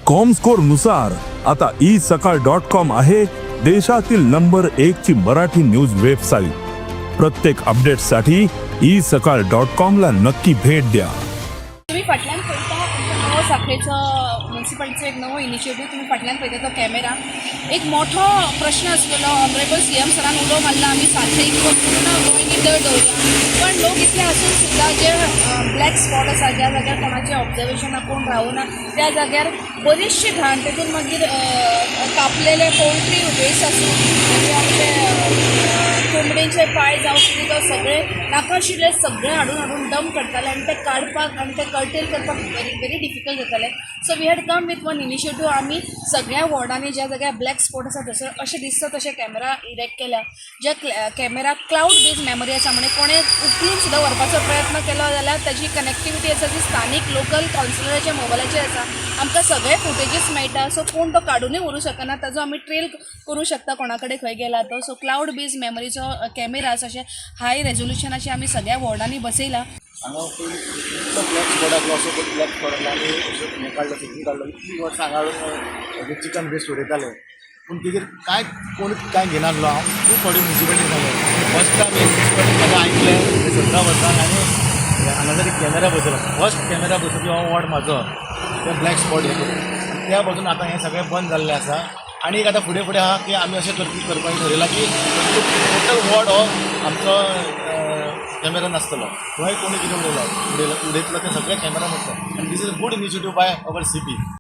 Comscore नुसार आता E सकाळ डॉट कॉम आहे देशातील नंबर एक ची मराठी न्यूज वेबसाईट. प्रत्येक अपडेटसाठी ई सकाळ डॉट कॉम ला नक्की भेट द्या. तुम्ही फाटल्यान पळयता, आमच्या नवो सांखळेचो म्युन्सिपालिटीचो एक नवो इनिशिएटीव. तुम्ही फाटल्यान पळयता तो कॅमेरा. एक मोठो प्रश्न आसलेलो. ऑनरेबल सीएम सरान उलो मारला, आमी सांखळी किंवा पूर्ण गोंय नितळ दवरया. पण लोक इतले आसून सुद्दां जे ब्लॅक स्पॉट आसा, ज्या जाग्यार कोणाचें ऑब्जर्वेशन ना, कोण रावना, त्या जाग्यार बरीचशी घाण, तेतून मागीर कापलेले पोल्ट्री वेस्ट आसूं, म्हणजे आमचे कोंबडेचे पांय जावं कितें, तो सगळे नाका आशिल्ले सगळे हाडून हाडून डंप करताले आनी ते काडपाक आनी ते कर्टेल करपाक व्हेरी व्हेरी डिफिकल्ट जाताले. So we had come with one initiative. आमी सगळ्या वॉर्डांनी ज्या जाग्यार ब्लॅक स्पॉट आसा, थंयसर अशें दिसता तशे कॅमेरा इरेक्ट केल्या, जे कॅमेरा क्लावड बेज मेमरी आसा, म्हणजे कोणें उखलून सुद्दां व्हरपाचो प्रयत्न केलो जाल्यार ताजी कनेक्टिविटी आसा ती स्थानीक लोकल कावन्सिलराच्या मोबायलाचेर आसा. आमकां सगळे फुटेजीस मेळटा. सो कोण तो काडुनूय व्हरूं शकना. ताजो आमी ट्रेल करूं शकता, कोणा कडेन खंय गेला तो. सो क्लावड बेज मेमरीचो कॅमेरा अशे हाय रेजोल्युशनाचे आमी सगळ्या वॉर्डांनी बसयला. हांगा पयलीं इतलो ब्लॅक स्पॉट आसलो, असो ब्लॅक स्पॉट आसलो आनी असो हें काडलो, फिल्म काडलो. इतलीं वर्सां हांगा हाडून चिकन वेस्ट उडयताले, पूण तेजेर कांय कोण कांय घेनासलो. हांव खूब फावटी म्युनिसिपालिटी सांगलें. फर्स्ट टायम एक म्युनिसिपालिटी म्हाका आयकलें 17 वर्सां आनी हांगा एक कॅमेरा बसयलो. फर्स्ट कॅमेरा बसोवपी हो वॉर्ड म्हाजो, ते ब्लॅक स्पॉट हें करून. आनी त्या पासून आतां हें सगळें बंद जाल्लें आसा. आनी एक आतां फुडें फुडें आहा की आमी अशें करपाचें ठरयलां की टोटल वॉर्ड हो आमचो कॅमेरा नासतलो. थंय कोणी कितें उडयला उडयलो उडयतलो, तें सगळें कॅमेरा नासतलो. आनी this is good initiative by our CP.